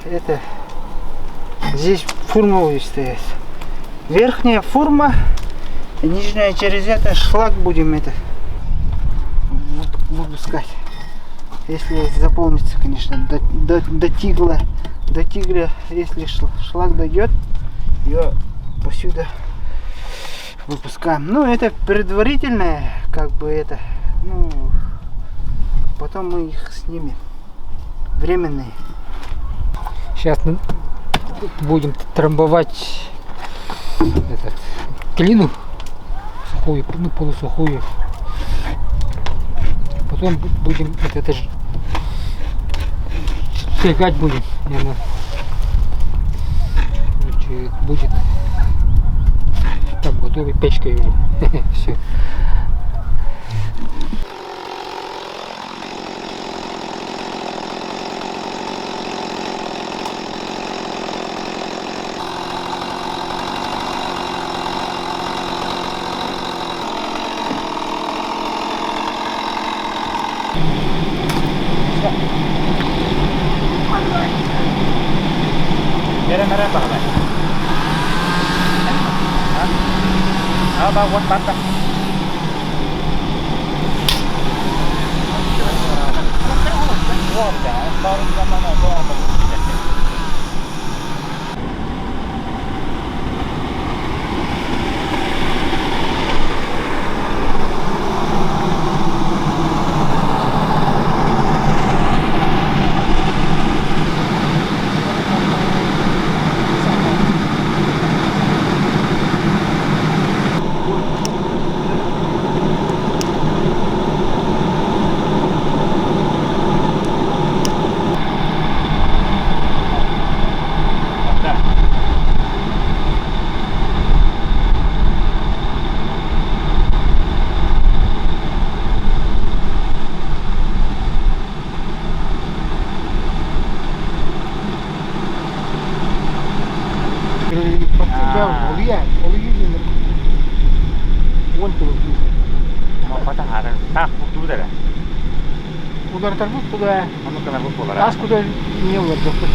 Это здесь фурма будет стоять. Верхняя фурма, нижняя через это шлак будем это выпускать. Если заполнится, конечно, до, до, до тигла, до тигра, если шлак дойдет, ее посюда выпускаем. Ну, это предварительное, как бы это, ну, потом мы их снимем. Временные. Сейчас будем трамбовать этот, глину сухую, ну полусухую. Потом будем это, это же сжигать будем, наверное. Короче, будет так готовой печкой уже. Все. Тас куда не уларыппыт.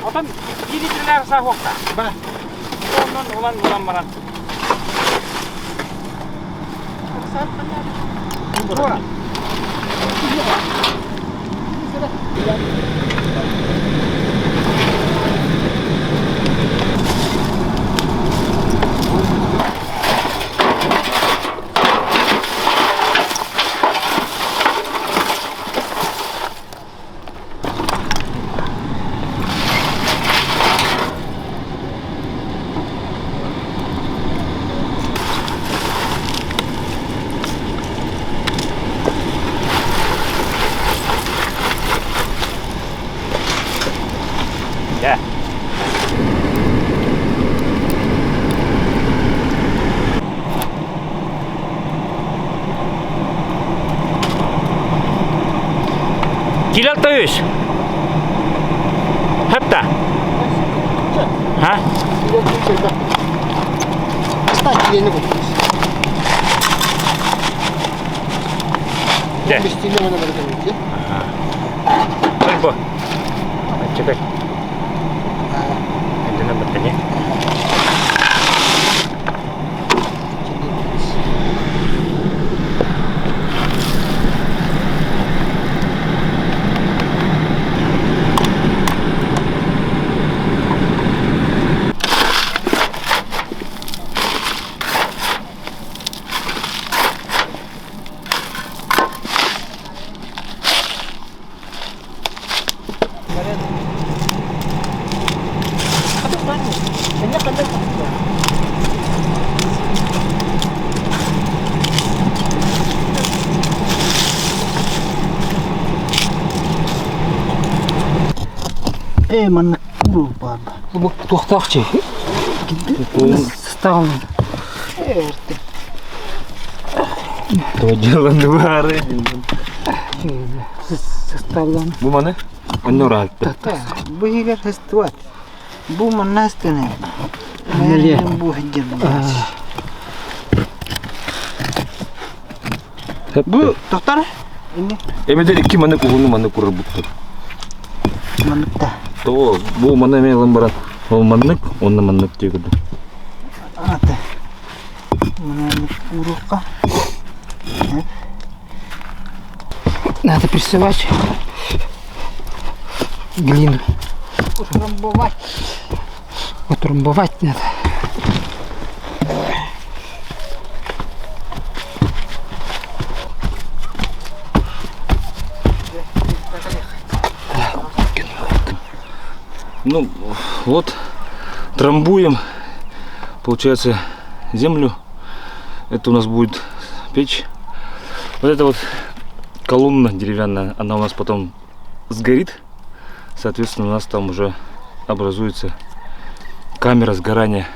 Отон биир саһуохта. Ба. Онон улан улан баран. Дьэ. Килэл төйүс. Хөпта. Ха? Дьэ. Бу. Чекай. Энденен баттани. Ээ, маннык куру баар. Бу туохтаах чэй? Сыстаҕын. Ээ, эртэ. То дело бары. Сыстаҕын. Бу маны? Онно ураатта. Бу иһигэр сыстыбат. Бу манна сыстыны. Неле. Бу сылдьар. Бу тохтор. Инни. Эбэтэр икки маны уһуну маны курар буттар. Манныкта. То бу маны эмиэ ылан баран ол маннык, онно маннык дии курдук. Ата. Маны урукка. Надо прессовать глину. Утрамбовать. Утрамбовать надо. Ну, вот, трамбуем, получается, землю. Это у нас будет печь. Вот эта вот колонна деревянная, она у нас потом сгорит. Соответственно, у нас там уже образуется камера сгорания.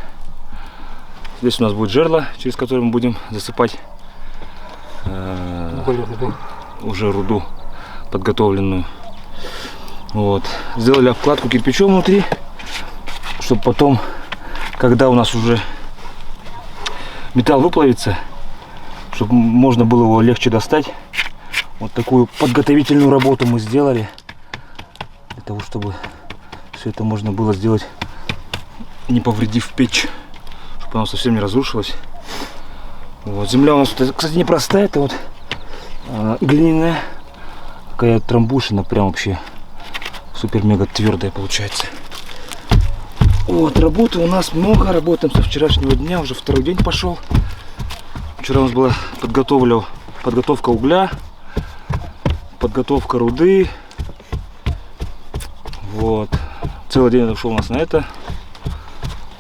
Здесь у нас будет жерло, через которое мы будем засыпать уже руду подготовленную. Вот. Сделали обкладку кирпичом внутри, чтобы потом, когда у нас уже металл выплавится, чтобы можно было его легче достать. Вот такую подготовительную работу мы сделали, для того, чтобы все это можно было сделать, не повредив печь, чтобы она совсем не разрушилась. Вот. Земля у нас, тут, кстати, непростая, это вот глиняная, такая трамбушина, прям вообще супер-мега твердая получается. Вот, работы у нас много, работаем со вчерашнего дня, уже второй день пошел. Вчера у нас была подготовка угля, подготовка руды. Вот. Целый день ушел у нас на это.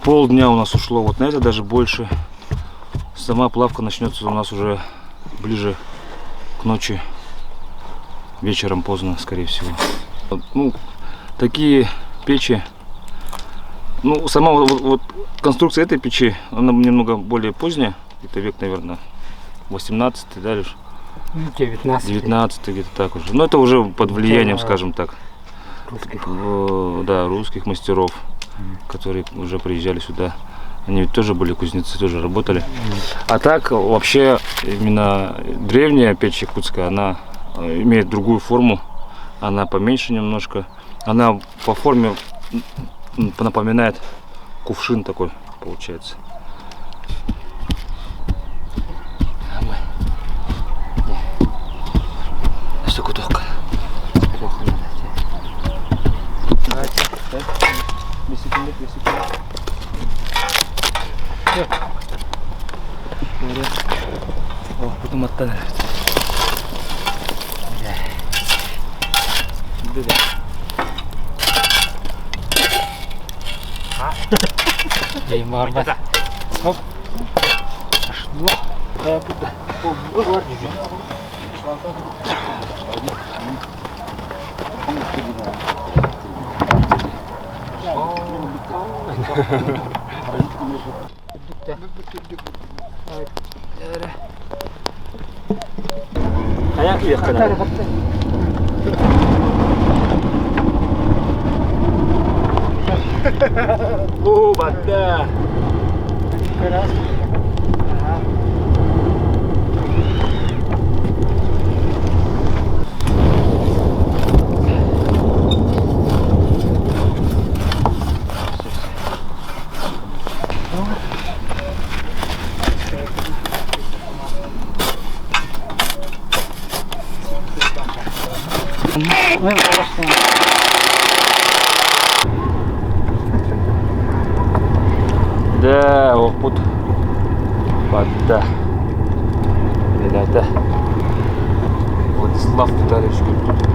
Полдня у нас ушло вот на это, даже больше. Сама плавка начнется у нас уже ближе к ночи. Вечером поздно, скорее всего. Ну, такие печи. Ну, сама вот конструкция этой печи, она немного более поздняя. Это век, наверное, 18-й, да, Леш? 19. 19-й, где-то так уже. Но это уже под влиянием, Да. скажем так, Русских. да, русских мастеров, которые уже приезжали сюда. Они ведь тоже были кузнецы, тоже работали. А так, вообще, именно древняя печь якутская, она имеет другую форму. Она поменьше немножко. Она по форме напоминает кувшин такой, получается. Что куток? Плохо надо. Две секунды, две секунды. О, потом оттанет. Да. Эй, марба. Оп. Пошло. Аяк ехали. О, вода! Мы просто Да, опут. Вода. Ребята. Владислав Витальевич говорит.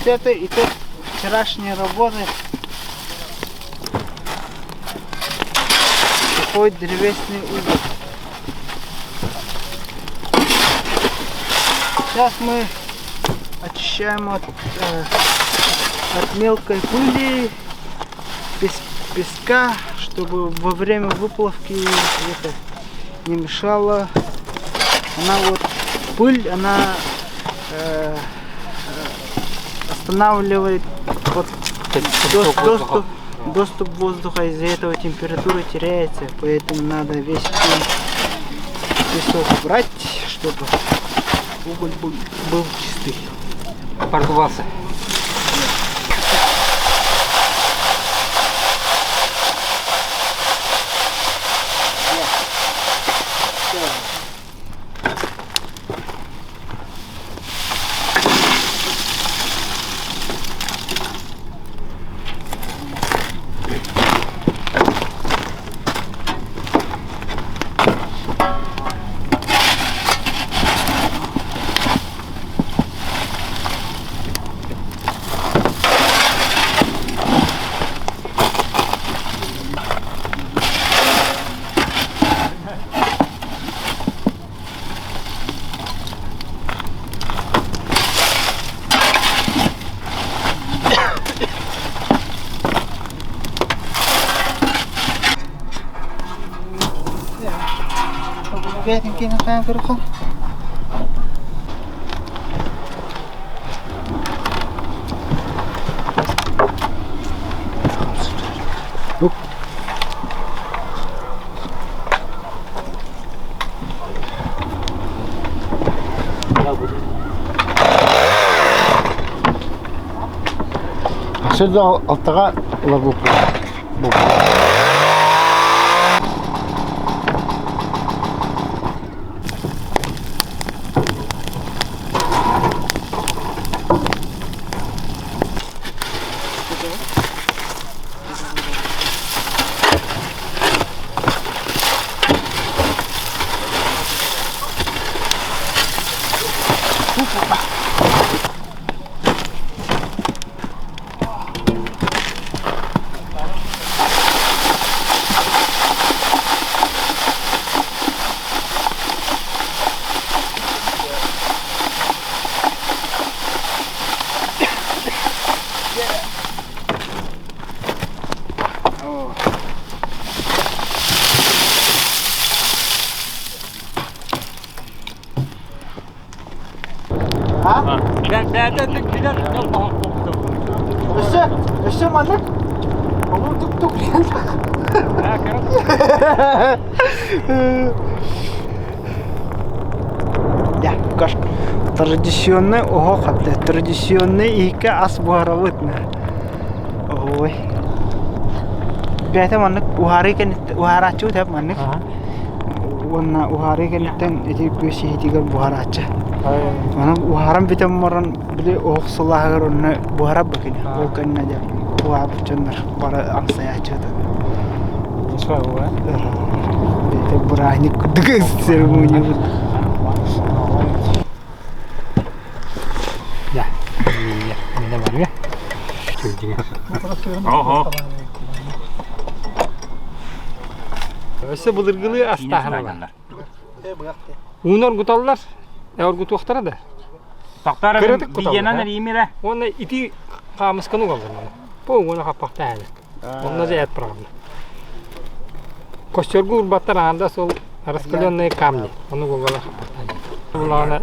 это итог вчерашней работы. Сухой древесный уголь. Сейчас мы очищаем от, э, от мелкой пыли, пес, песка, чтобы во время выплавки это не мешало. Она вот пыль, она э, останавливает вот, доступ, доступ воздуха, из-за этого температура теряется, поэтому надо весь песок убрать, чтобы уголь был, был чистый. Парковался. Сырда алтаға ылар буолбут. Өссө, өссө маннык тук-тук Да, каш традиционный оһох хатта традиционный иһиккэ ас буһарабыт Ой. Бэйэтэ маннык уһаарыы кэнниттэн уһаарааччыбыт эп маннык. Уонна уһаарыы кэнниттэн ити күөс иһитигэр буһарааччы. Онон уһааран бүтэн баран били оһох сылааһыгар онно буһарар бу кини. Ол кэннэ дьэ уһаабыт дьоннор бары амсайааччы Это бырааһынньык курдук церемония Да, не барга. Ого. Өссө былыргылыы астааһыналар. Ууну оргуталлар, оргутуохтара да. Тохтор Кыратык куталлар. биенан римира. Уонна ити хаамысканы угаллар. Бу уона хаппахтааны. Онно же эт правда. Костергу урбаттар аанда сол раскаленные камни. Ону угаллар хаппахтааны. Улаана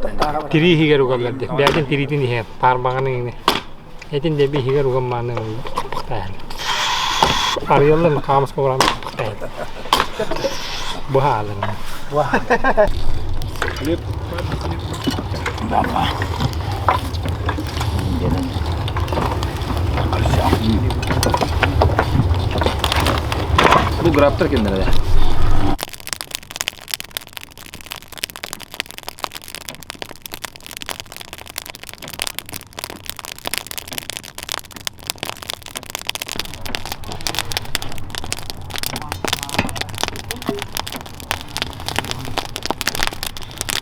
тирии иһигэр угаллар диye. Бэйэтин тириитин иһэр, таарбаҕаны иҥнэ. Этин деби иһигэр уган мааны хаппахтааны. Арыйаллар хаамыска уран хаппахтааны. Быһаалар. Бу грабтар кеннere.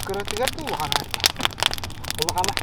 Кыратыгар да улахан Улахана.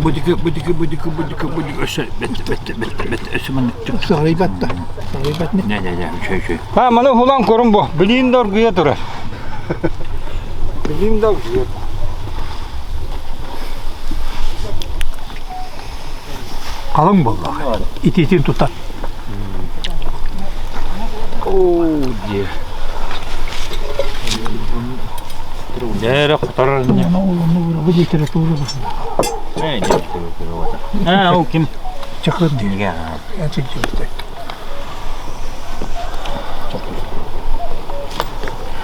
Будика, будика, будика, будика, будика, өссө, бэт, бэт, бэт, бэт, өссө маннык. Сарыйбат да. Сарыйбат не. Не, не, не, үчүгэй, үчүгэй. Ha, маны хулан көрүн бу. Билиин да оргуйа турар. Билиин да оргуйа. Халыҥ буоллаҕа. Итиитин тутар. Оо, дьиэ. Дээрэ хотор Бу литература А, ол ким? Чакыр диye.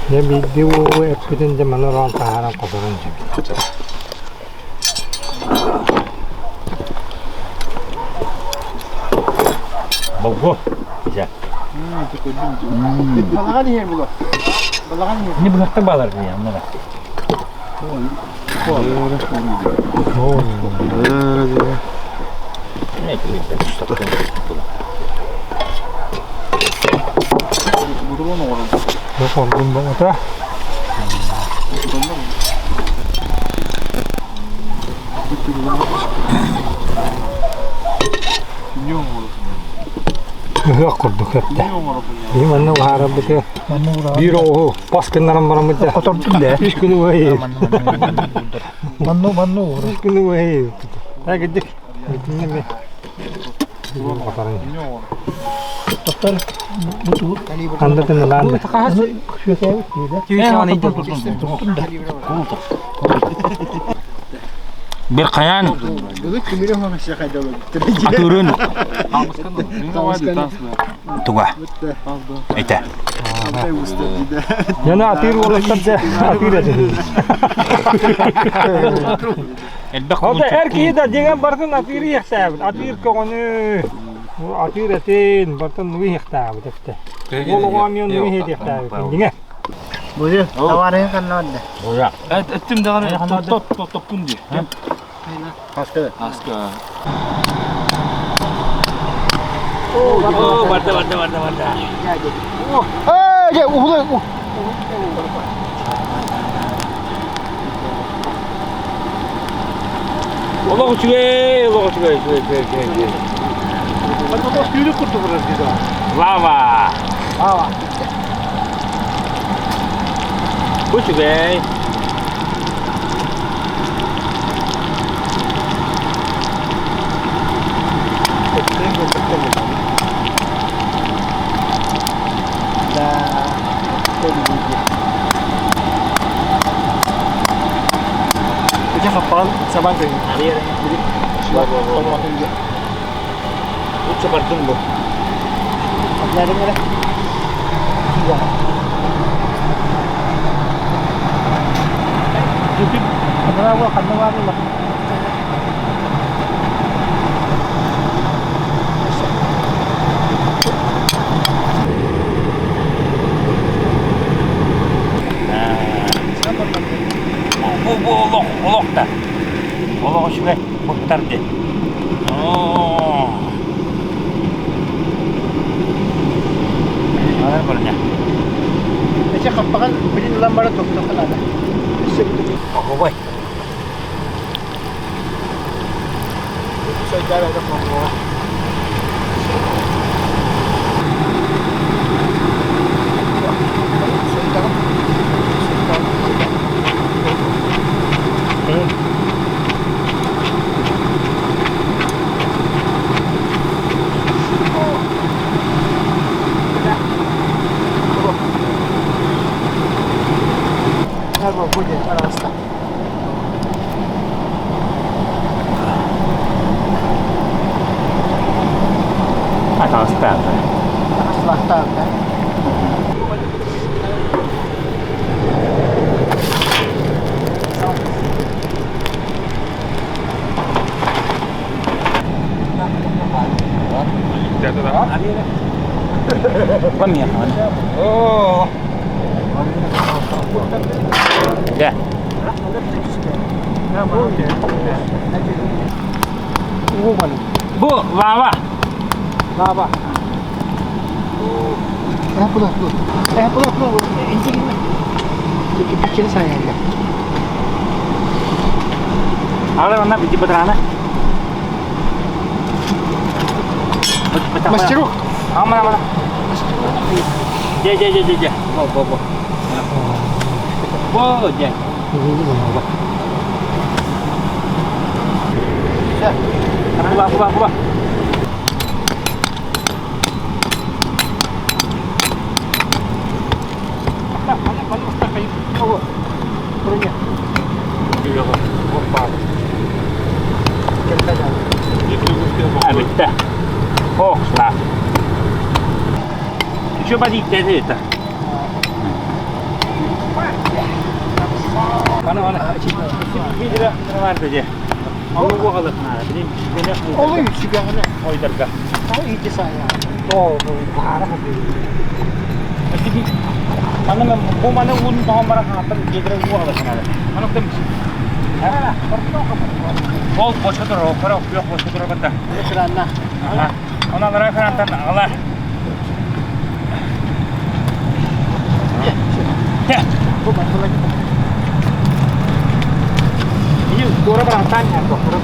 Дьэ биирдии уолу эппитин дьэ маны ороон таһааран хоторон дьэбит. Болгу. Дьэ. Балаҕан иһэр була. Балаҕан иһэр. Не быһахта балар дии, аннара. Бу хоргун боҕото. Ыһыах курдук эттэ. Биһи манна уһаарарбыты биир оҕуһу пас гыннаран бараммыт да Хотордун да. үс күнү уһайыы. Манну манну ууру. Үс күнү уһайыы. Та кырдьык. Итиннэ ме. Хоторун. Тоқтар бу Андатын ылаан. Bir каян атырын туга. Эте. Яна атыыр уолаттар дьэ атыыр этин. Элбэх Ота эр киһи да дьиҥэн барытын атыыр иэхтээбит. Атыыр көҕөнү атыыр этин барытын нугу иэхтээбит эптэ. Ол оҕо эмиэ нугу иһиэхтээбит. Дьиҥэ. Бу товарыһын ханна барда? Эттим даҕаны топпун дии. Хаска. Аска. О, барда, барда, барда, барда. Эй, дьэ, уһулай. Олох үчүгэй, олох үчүгэй, үчүгэй, үчүгэй, үчүгэй. Лава. Лава. Үчүгэй. Да. Ити хаппаҕын сабан көрүн. Лучше бардым бу. Браво, ханна баарылар. Бу бу олох, олох да. Олох үчүгэй. Быктар ди. Оо. Ай барня. Эче хаппаҕын билин ылан бара тохтоххун ада. Оһобой. Будет, пожалуйста. Атаҕастаата. Атаҕастаата. Дьэ. Бу лава. Лава. Ала манна бити бадрана. Мастерок. Амана амана. Дьэ дьэ дьэ дьэ дьэ. Бо бо бо. Бо дьэ. Була була була. Бүттэ. Ох, слав. Еще подите это. Олуй сүгэҕинэ. Ойдарга. Ол ити сайа. Маны бу маны уун тоҕон бара хааттан дедре уу аласынады. Аны тым. Ол бочка турар, ол күөх бочка турар батта. Экранна. Она нара карантан ала. Бу баттала. Ini kura barantан ya, kura.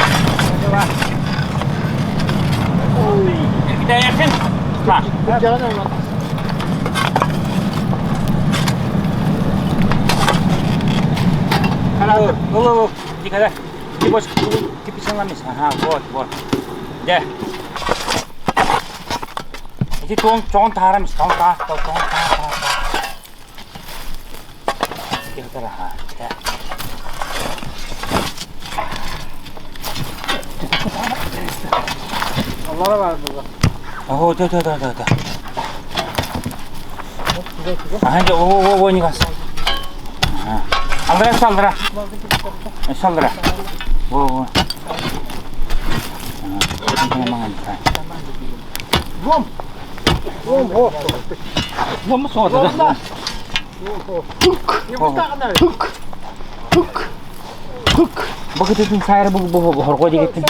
Kita yakin. Lah. Ол, Никогда. Ти бочка, ти писала Ага, вот, вот. Де. Ити тоң тоң таарам, тоң таа, тоң таа, таа. Тихо, ха. Де. Аллара бар burada. О, да, да, да, да, да. Ага, о, о, о, не газ. Алдыра, салдыра. Салдыра. Во, во. Лом. Лом, о. Лом сода, да? Хук. Хук. Хук. Бакытытын сайры бу бу хорго дегеттин.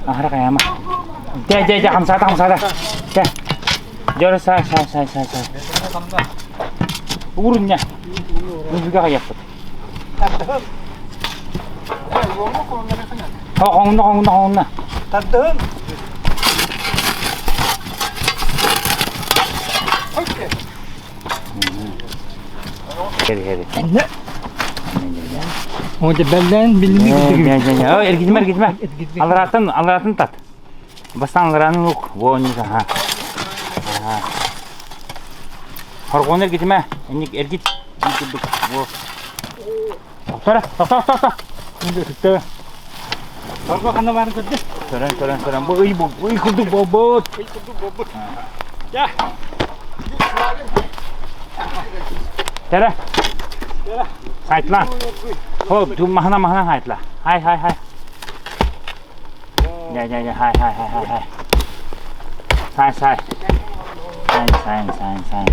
Ахара каяма. Де де де хамсада хамсада. Де. Жора сай сай сай сай сай. Уруня. Нүзүгэ каяппыт. Хоңна хоңна хоңна. Тардыһын. Хери хери. Ода белден билми. Ой, эргитме эргитме. Алратын алратын тат. Бастан алранын ук. Во ни ха. Хоргон эргитме. Энник эргит. Во. Тора, тоқта, тоқта. Инде түттө. Хорго ханна барын көрдү. Көрөн, көрөн, көрөн. Бу ый бу, ый курдук болбут. Ый курдук болбут. Я. Тере. Хайтла. Хоп, ту махна махна хайтла. Хай хай хай. Я я я хай хай хай хай хай. Сай сай. Сай сай сай сай.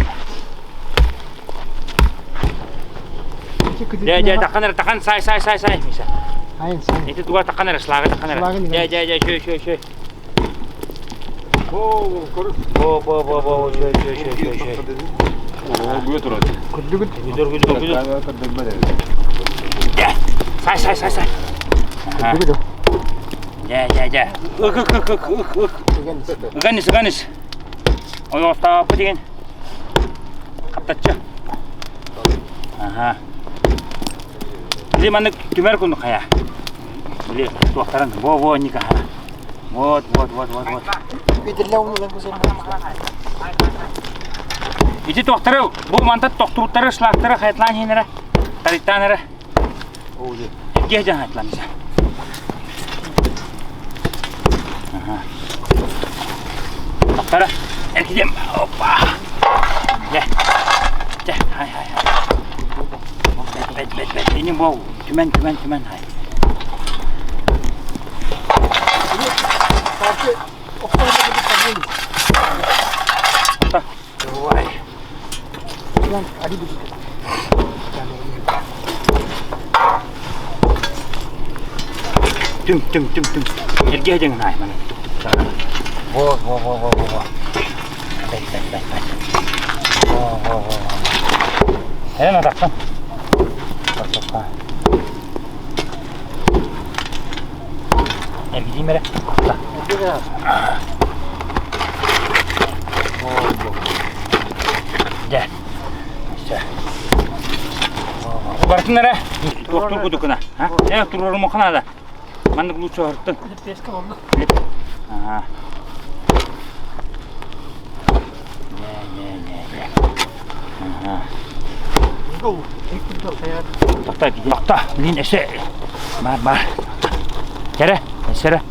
Я я тахан тахан сай сай сай сай. Миша. Айын сай. Эти туга тахан шлага тахан. Я я я шөй шөй шөй. О, көрүс. Бо бо бо бо шөй шөй шөй шөй шөй. Күрдүгүт. Güdür güdür güdür. Сай сай сай сай. Күрдүгүт. Я я я. Ык ык ык ык ык ык. Ыганис ыганис. Ой остаапы деген. Каптатчы. Аха. Или маны түмэр куну кая. Или туактаран во во ника. Вот вот вот вот вот. Бедерле уну көзөр. Ити туактары бу мантат токтуруттары шлактары хайтлан хинере. Тариттаан эрэ. Эргиэ дьаҥ атланса. Тохтара. Эргидем. Опа. Дьэ. Дьэ, хай хай хай. Бэт бэт бэт бэт. Ини бу түмэн түмэн түмэн хай. Давай. Түм түм түм түм. Эргэ дьаҥ хай мана. Во во во во во во. Бэт бэт бэт бэт. Во во во. Эн атахтан. Тохтоппа. Эргидиим эрэ. Дьэ. Все. Бартын эрэ. Туохтуур кудукуна. Э, туруорумуха наада. Маннык лучше оһортун. Лепешка болду. Ага. Не-не-не. Ага. Тохто, тохто. Блин, эсе. Бар, бар. Кэрэ, эсэрэ.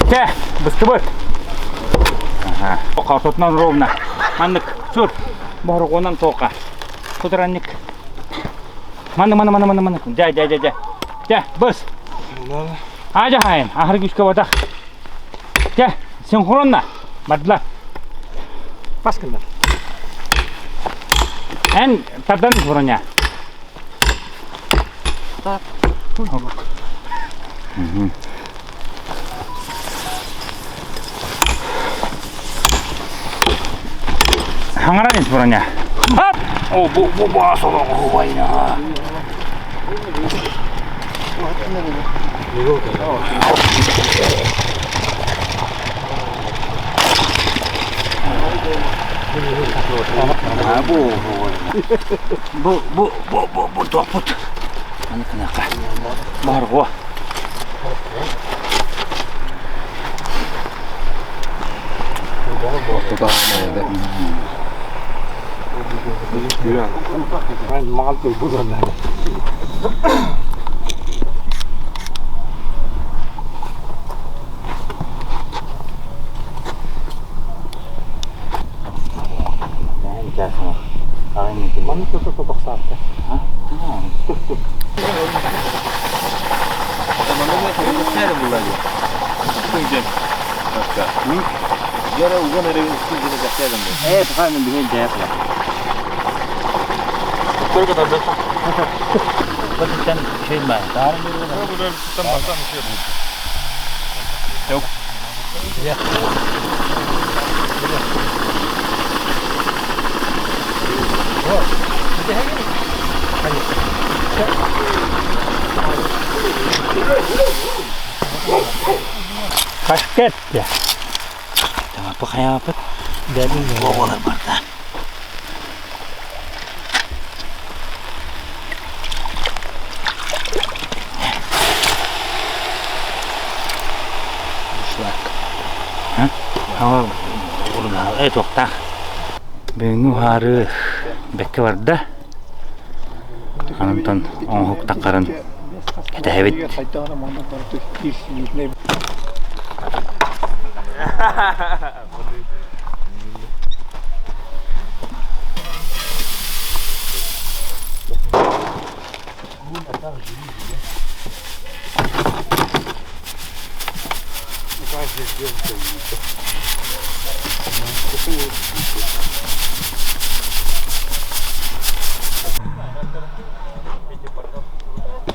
Чэ, быстыбыт. Ага. Картотунан ровно. Маннык, сур. Боһоргуонан тока. Сутуранник. Манны, маны, маны, маны, маны. Дьэ, дьэ, дьэ, дьэ. Дьэ, быс. Аажа хайын, ахыр күүскэ батах. Дьэ, синхронно. Бардылар. Бас гыннар. Эн тардан броня. Хаҥаран ис броня. Хап! О, бу бу бу солоҕу Бу бу бу бу бу бу туохпут. Аны кынака. Барго. Мал булганнар. Маннык тохсаатта. Пашкет. Пахаяпыт. Оҕолор барда. Туохтаах. Бүгүҥҥү уһаарыы бэккэ барда. Онтон оҥоһук таххарын кэтэһэбит.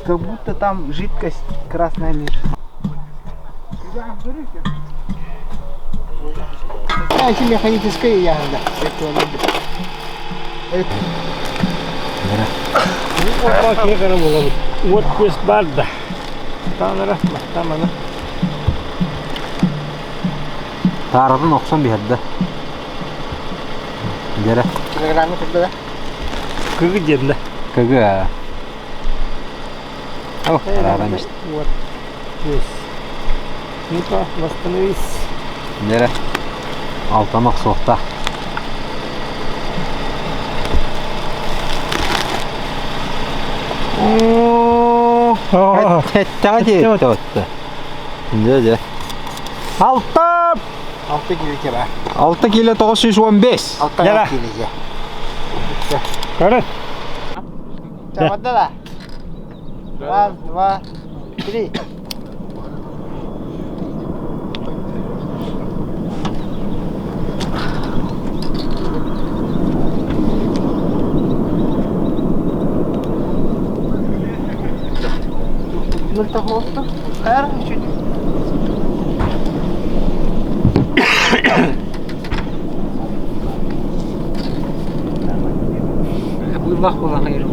Как будто там жидкость красная лежит. А, еще механическая ягода. Вот квест барда. Танара, тамана. Тааратын охсон биһэрдэ. Дьэрэ. Килограммы тогда, Кыгы диэн Кыгы. О, арааран Вот. Есть. Ну-ка, восстановись. Дьэрэ. Алтан охсуохтаах. Эттэҕэ диэбитэ отто. Дьэ дьэ. Алта! 6 кило ба. 6 кило 915. 6 Дьэ. кило же. Көрөн. Чабада да. Раз, два, три. Ну, чуть. Быыллах буолан хайыр.